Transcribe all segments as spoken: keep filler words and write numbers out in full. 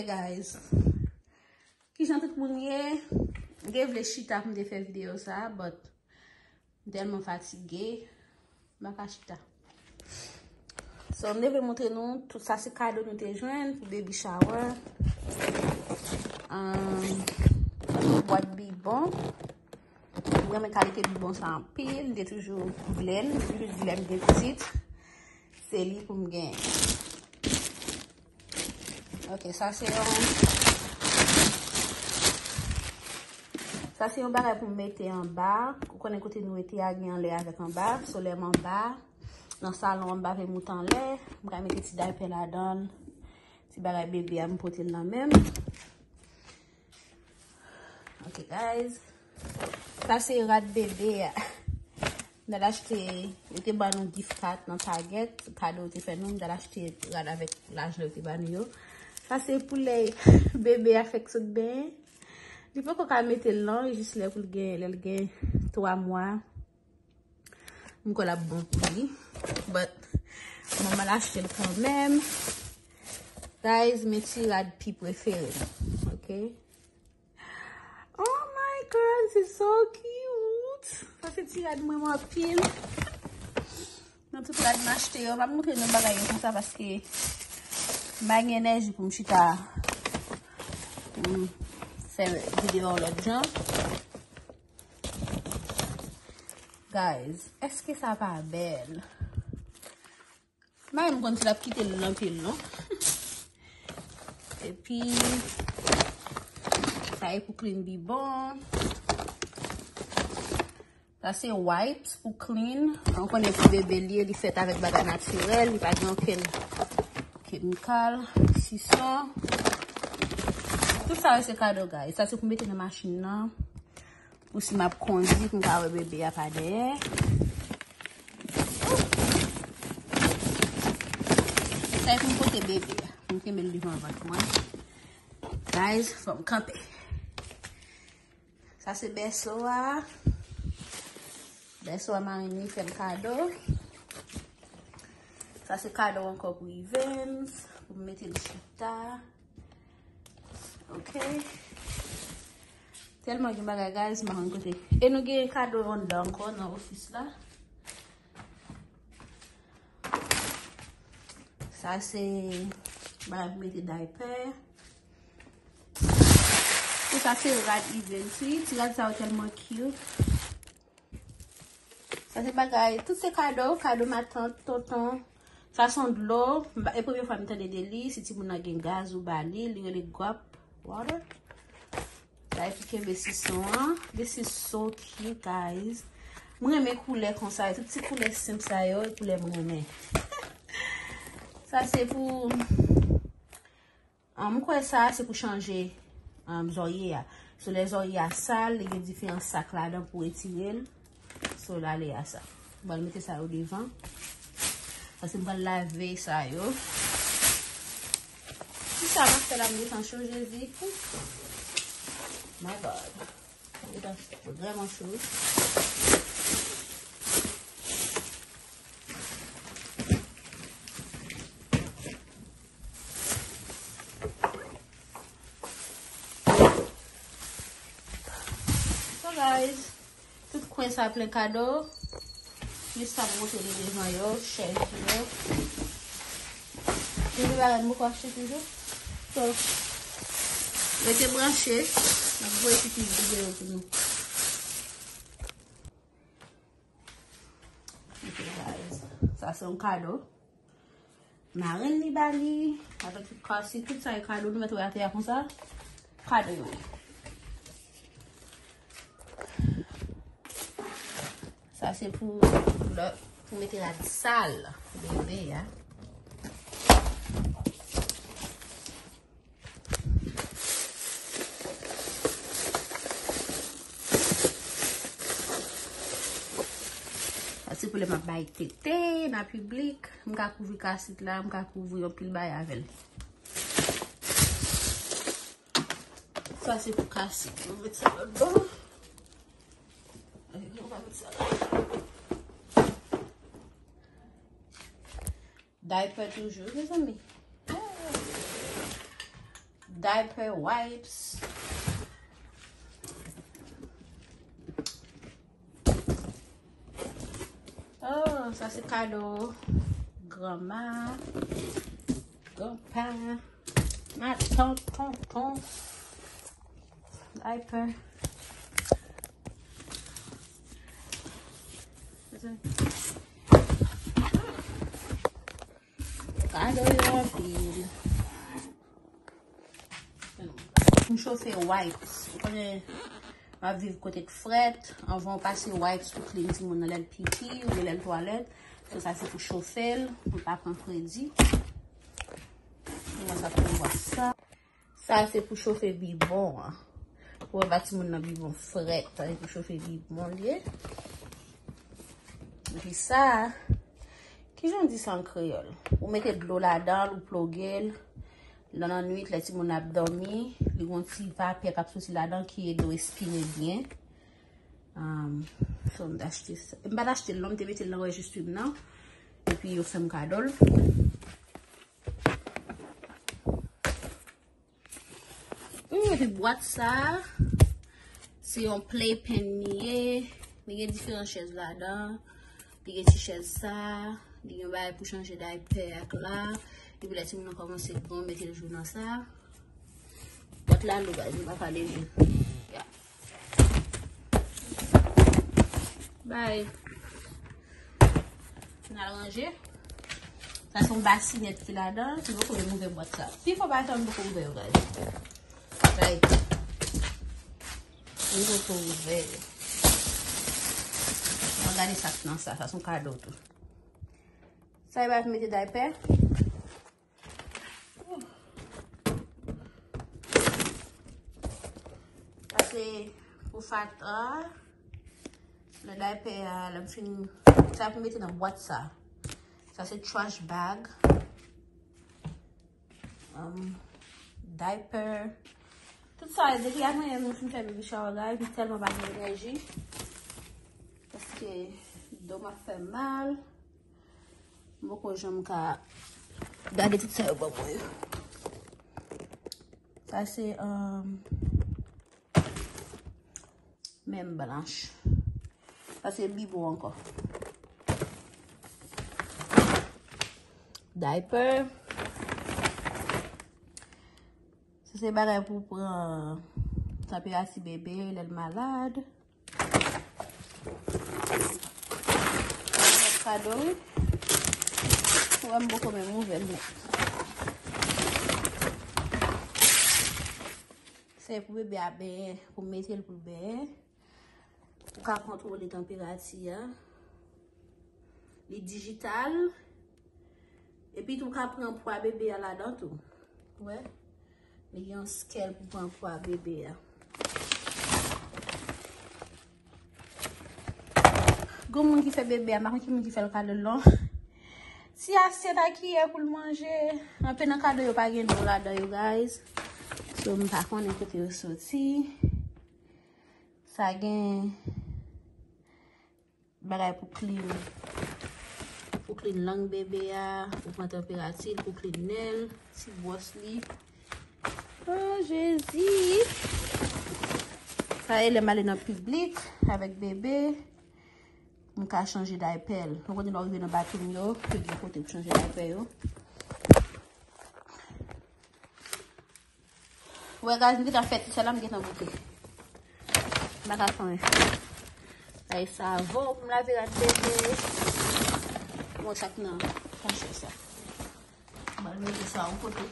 Guys, kijan tout moun ye? M te vle chita pou m te fè videyo sa, but m tèlman fatige, m pa ka chita. So, m te vle montre nou, tout sa se kado nou te jwenn pou baby shower. Um, bwat bibon. M renmen kalite bibon sa anpil. M te toujou vle l. M toujou di lè m gen pitit, se li pou m genyen. Ok, sa se yon, sa se yon bagay pou m mete anba. Ou konnen kote nou rete a gen anlè avèk anba. So, lè m anba, nan salon an, m pa vle m moute anlè, m ka mete ti daypè ladan l. Ti bagay bebe a, m pote l nan men m. Ok, guys. Sa se rad bebe a. M t al achte, yo te ban nou gift card nan Target. Kado yo te fè nou, m t al achte rad avèk lajan yo te ban nou yo. Sa se pou lè bebe a fèk sot benyen. Li poko ka mete l non, jis lè pou l gen, lè l gen twa mwa. M kwè l ap bon pou li. But, manman l achte l kanmenm. Guys, men ti rad pi prefere m. Ok? Oh my God, this is so cute! Sa se ti rad mwen anpil. Nan tout rad m achte yo, m ap montre nou bagay yo konsa paske m pa gen enèji pou m chita, pou m fè videyo yon lòt jan. Guys, èske sa pa bèl? Mari m konn si l ap kite l nan pye l non. Epi, sa e pou clean bibon. Sa se wipes pou clean. Ou konnen pou bebe li ye, li fèt avèk bagay natirèl, li pa gen okenn kemikal, sison. Tout sa yo se kado, guys. Sa se pou mete nan machin nan. Pou si m ap kondui, pou m ka wè bebe a pa dèyè. Sa e pou m pote bebe a. Pou m kenbe l devan vant mwen. Guys, fò m kanpe. Sa se bèso a. Bèso a mari m li fè m kado. Sa se kado ankò pou Evans. Pou m mete l chita. Ok. Tèlman gen bagay, guys, m pa konn kote. E nou gen kado anndan ankò nan ofis la. Sa se bagay pou mete daypè. Tout sa se rad Evans, wi. Ti rad sa yo tèlman cute. Sa se bagay, tout se kado, kado matant, tonton. Sa se yon dlo, m pa- e premye fwa m tande de li, si timoun nan gen gaz ou ba li, li rele Guap Water. Sa e pou kenbe sison an. This is so cute, guys. Mwen renmen koulè konsa, tout ti koulè senp sa yo, e koulè mwen renmen. Sa se pou Ah, m kwè sa se pou chanje, ah, zòrye a. So, lè zòrye a sal, li gen diferan sak ladan pou retire l. So, l ale a sa. M pral mete sa yo devan. Paske m pral lave sa yo. Ki sa m ap fè la, m desann cho, Jezi. My God. Li ta vrèman cho. So, guys, tout kwen sa plen kado. Jis sa m montre nou devan yo, chèz yo. Gen de bagay m poko achte toujou. So, rete branche. M ap voye ti videyo pou nou. Ok, guys. Sa se yon kado. Marenn li ba li. Avèk tout kado, si tout sa e kado, nou mete atè a konsa. Kado yo ye. Sa se pou lè, pou mete rad sal bebe a. Sa se pou lè m ap bay tete nan piblik. M ka kouvri kasit la, m ka kouvri yon pil bagay avè l. Sa se pou kasit. Mwen met sa lòt bò. Ok, nou va met sa la. Daypè toujou, mezanmi. Diaper wipes. Oh, sa se kado granma, granpa, matant, tonton. Diaper. Kado yo anpil. M chofe wipes. Ou konnen, m ap viv kote k frèt. Anvan w pase wipes pou clean timoun nan lè l pipi oubyen lè l twalèt. So, sa se pou chofe l. M pa pran kredi. Mwen sa pou wè sa. Sa se pou chofe bibon an. Pou wè ba timoun nan bibon frèt. Sa se pou chofe bibon li ye. Epi sa, kijan w di sa an kreyòl? Ou mete dlo ladan l, ou ploge l. Nan lannwit, lè timoun ap dòmi, li gon ti vapè k ap soti ladan ki ede w espire byen. Um, so, m t achte sa. M pa t achte l non, m te mete l nan rejistri m nan. Epi yo fè m kado l. Hmm, epi bwat sa, se yon playpen li ye. Li gen diferan chèz ladan. Li gen ti chèz sa. Li gen bagay pou chanje daypè ak la. Epi lè timoun nan kòmanse gran, mete l jou nan sa. Bwat la lou, guys, m pa pale byen. Yeah. Bay. N al ranje. Sa se yon basinèt ki ladan. M poko menm ouvè bwat sa. Pifò bagay sa m poko ouvè yo, guys. Bay. M poko ouvè yo. Mwen gade sa k nan sa. Sa se yon kado tou. Sa e bay pou mete daypè. Sa se pou fatra. Lè daypè a, lè m fin, sa pou mete nan bwat sa. Sa se trash bag. Um, diaper. Tout sa, depi a mwen, m fin fè baby shower, guys, m tèlman pa gen enèji. Paske do m ap fè mal. M poko janm ka gade tout sa yo ban mwen yo. Sa se, um, menm blanch. Sa se bibon ankò. Diaper. Sa se bagay pou pran tanperati bebe lè l malad. Kado, wi. Ou wè m poko menm ouvè l nèt. Se pou bebe a benyen, pou mete l pou l benyen. Ou ka kontwole tanperati a. Li dijital. Epi tou, ou ka pran pwa bebe a ladan tou. Ou wè? Li gen yon scale pou pran pwa bebe a. Gon moun ki fè bebe a, m pa konn ki moun ki fè l kado l non. Ti asyèt ak kiyè pou l manje. Anpil nan kado yo pa gen non ladan yo, guys. So, m pa konnen kote yo soti. Sa gen bagay pou clean. Pou clean lang bebe a, pou pran tanperati l, pou clean nen l, ti bwòs li. Oh, Jezi! Sa e lè m ale nan piblik avèk bebe, m ka chanje daypè l. Ou konnen lè w rive nan bathroom yo, yo gen kote pou chanje daypè yo. Wè, guys, m gentan fè ti sa la, m gentan bouke. M pa ka fè anyen. Ay, savon pou m lave rad bebe. Bon, sa k nan kachè sa. M al mete sa yon kote.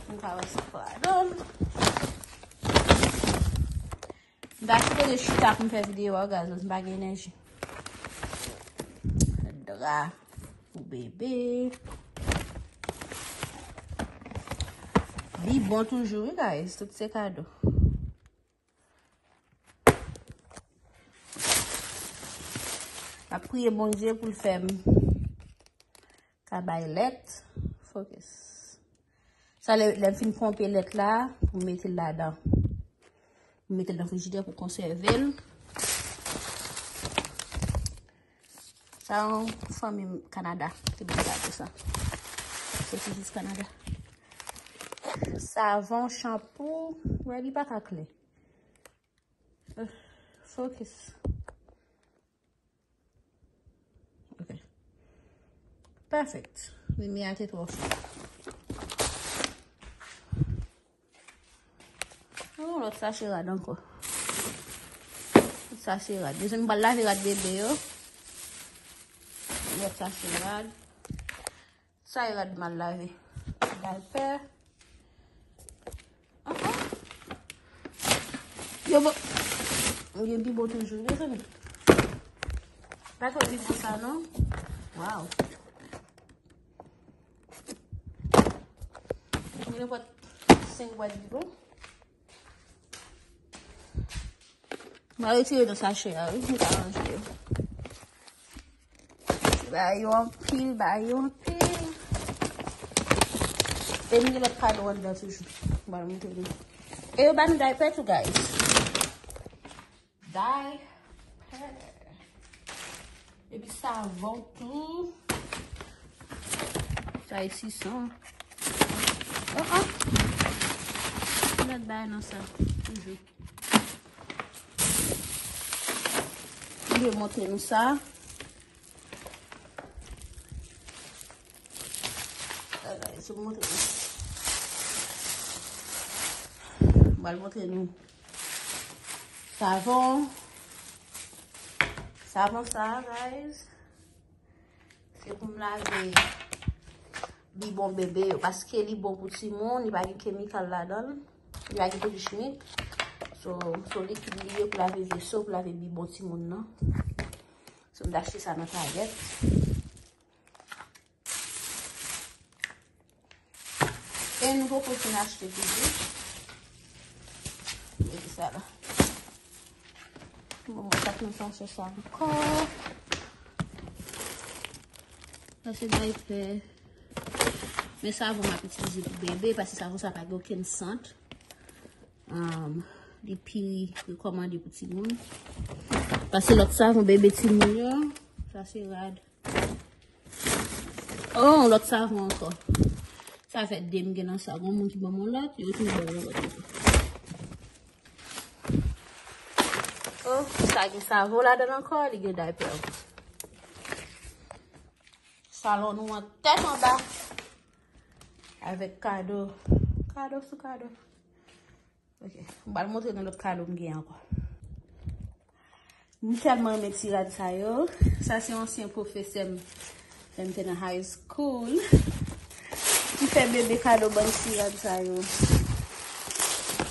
M ka wè sa pa ladan. M ta sipoze chita pou m fè videyo a, guys, m pa gen enèji. Dra pou bebe. Li bon toujou, wi, guys. Tout se kado. M ap priye Bondye pou l fè m ka bay lèt. Focus. Sa lè, lè m fin ponpe lèt la, pou m mete l ladan. M mete l nan frijidè pou konsève l. Sa yon fanmi m Kanada ki ban m kado sa. Se ki jis Kanada. Savon, chanpou. Wè, li pa ka klè. Euh, focus. Ok. Perfect. Limyè a te twò fò. Oh, lòt sachè rad ankò. Lòt sachè rad. Mezanmi, m pral lave rad bebe yo. Lòt sachè rad. Sa e rad mal lave. Daypè. Aha. Yo bon. Ou gen bibo toujou, mezanmi. Pa twò bibo sa, non. Wow. Ou gen nenpòt senk bwat bibo. M a retire nan sachè a, wi, m ka ranje yo. Bagay yo anpil, bagay yo anpil. E m gen lòt kado anndan toujou. M pral montre nou. E yo ba nou daypè tou, guys. Daypè. Epi savon tou. Sa e sisan. Oh, oh. Lòt bagay nan sa. Toujou. M vle montre nou sa. Bagay, sou montre nou. M pral montre nou. Savon. Savon sa, guys. Se pou m lave bibon bebe yo. Paske li bon pou timoun, li pa gen kemikal ladan l. Li pa gen pwodui chimik. So, se yon likid li ye pou lave veso, pou lave bibon timoun nan. So, m t achte sa nan Target. E nou poko fin achte toujou. Mete sa la. Bon, mwen pa t nan sachè sa ankò. Sa se daypè. Men savon m ap itilize pou bebe, paske savon sa pa gen okenn sant. Um, li pi rekòmande pou timoun. Paske lòt savon bebe timoun yo, sa se rad. Oh, lòt savon ankò. Sa fè de m gen nan sa. Gon moun ki ban m yon lòt, yo tou ban m yon lòt ankò. Oh, sa gen savon ladan l ankò, li gen daypè ankò. Salon nou an tèt anba. Avèk kado. Kado sou kado. Ok, m pral montre nou lòt kado m gen ankò. M tèlman renmen ti rad sa yo. Sa se ansyen pwofesè m lè m te nan high school. Ki fè bebe kado bann ti rad sa yo.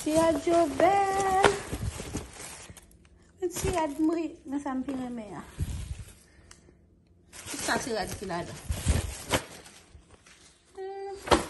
Ti rad yo bèl. Men ti rad m ri, men sa m pi renmen an. Tout sa se rad ki ladan. Hmm.